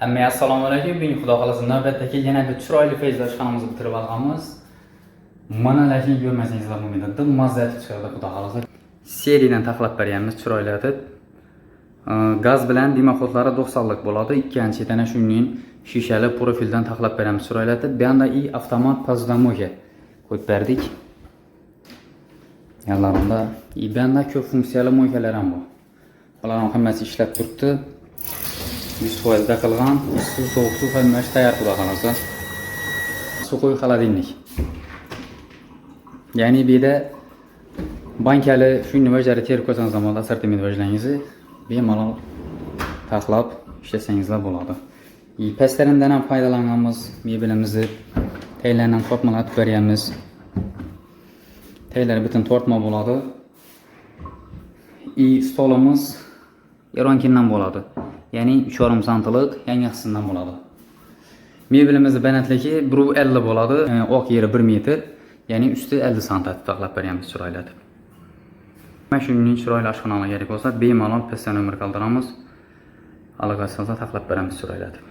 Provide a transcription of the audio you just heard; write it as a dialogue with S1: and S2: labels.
S1: Hammaga assalomu alaykum. Bugun, xudo xohlasa, navbatdagi yana bir chiroyli peyzaj xonamizni bitirib olganmiz. Mana, lekin ko'rmasangizlar bo'lmaydi. Dim mazza etib chiqadi, xudo xohlasa. Seriyadan taxlab beryapmiz chiroyli etib. Gaz bilan дымоход lari 90 lik bo'ladi. Ikkinchi ana shunning shishali profildan taxlab beramiz chiroyli etib. Bu yoqda и avtomat посудомойка qo'yib berdik. Yanlarida и bu yoqda ko'p funksiyali мойка lar ham bor. Bular ham hammasi ishlab turibdi. 100% da qilgan, issiq, sovuq suv hammasi tayyor, xudo xohlasa. Сухой холодильник. Ya'ni bu yerda bankali shunday vajlari terib qo'ysangiz ham bo'ladi, assortiment vajlaringizni bemalol taxlab ishlasangizlar bo'ladi. И pastlaridan ham foydalanganmiz, mebelimizni taylaridan tortmalatib beryapmiz. Taylari butun tortma bo'ladi. И stolimiz Eronkindan bo'ladi. Ya'ni 3,5 santilik yangi qismdan bo'ladi. Mebelimizni balandligi 1,50 bo'ladi. Oq yeri 1 metr, ya'ni usti 50 sant etib taxlab beryapmiz chiroyli etib. Mana shunning chiroyli oshxonalar kerak bo'lsa, bemalol pastdan nomer qoldiramiz. Aloqa qilsa taxlab beramiz chiroyli etib.